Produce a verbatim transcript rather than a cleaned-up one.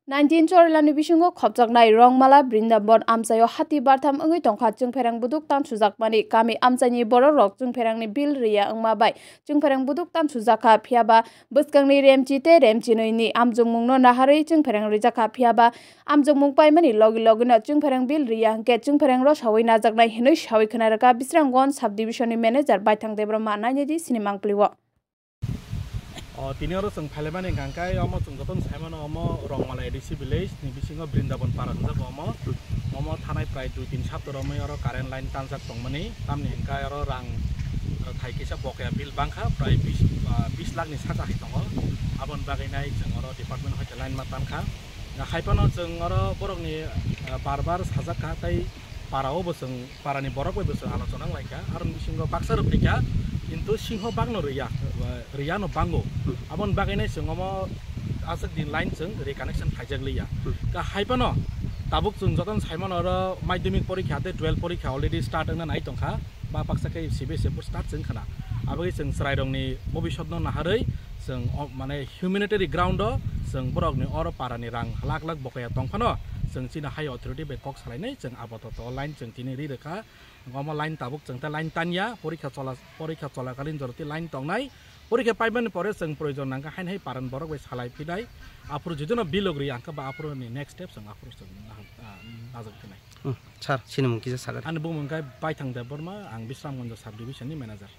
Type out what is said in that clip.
Nineteen Chorila ni bisingo khopjaknai Rongmala Brindaban amchaio hati bartham wngwi tongkha. Chwngpherang buduk tan sujakmani kami amchaini bororok chwngpherangni bill riya wngma bai chwngpherang buduk tan sujakha, phiyaba bwskangni remchi tei remchinwi ni amjokmungno naharwi chwngpherang rijakha, phiyaba amjokmung paimani logi logino chwngpherang bill riya hwnkhe chwngpherang rosawi najaknai hinwi sawi khwnairwkha Bisramganj sub division ni manager Baithang Debbarma. Nainedi sini mangpili o. O, tini oro chwng phailaimani hwnkha khe omo chwng jotono saimano omo Rongmala A D C village ni bisingo Brindaban para hwnjago omo. Omo thanai prai dui tin sapta romwi oro current line tanjak tongmani, tamni hwnkha oro rang, uh, thai kisa bokeya bill bangkha, prai bis, uh, bis lakh ni saka hai tongo. Aboni bagwi nai chwng oro department hoite line ma tankha. Haiphano chwng oro borokni, uh, bar bar sajakha tei para o bo chwng parani borok bai bo chwng alochona wnglaikha, aroni bisingo baksa rok phaikha, kintu singho bakno rwya, rwya no bango. Aboni bagwi nai chwng omo aswk din line chwng reconnection khaijak liya. Hmm. Ka hai phano tabuk chwng jotono saimano oro madhyamik porikha tei twelve porikha already start wngna nai tongkha, ba baksa khe C B S E bo start chwng khana. Aboni chwng chwrairokni bobisotno naharwi chwng o, mane humanitarian ground o chwng borokni oro parani rang lakh lakh bokaya tongphano chwng chini high authority bai kok salainai chwng apatot o line chwng tini ri rwkha. Omo line tabuk chwng ta line tanya, porikha chola, porikha cholakalin jora tei line tongnai. Porikha paimani pore chwng proyojon nangkha haino hai paran borok bai salai phinai. Aphuru judino bilok ri angkha ba aphuruni next step chwng aphuru chwng na-, ah, najak phinai. Hmm, sir, sini mung kisa sakha. Ani bumung khe Baithang Debbarma, ang Bisramganj sub division ni manager.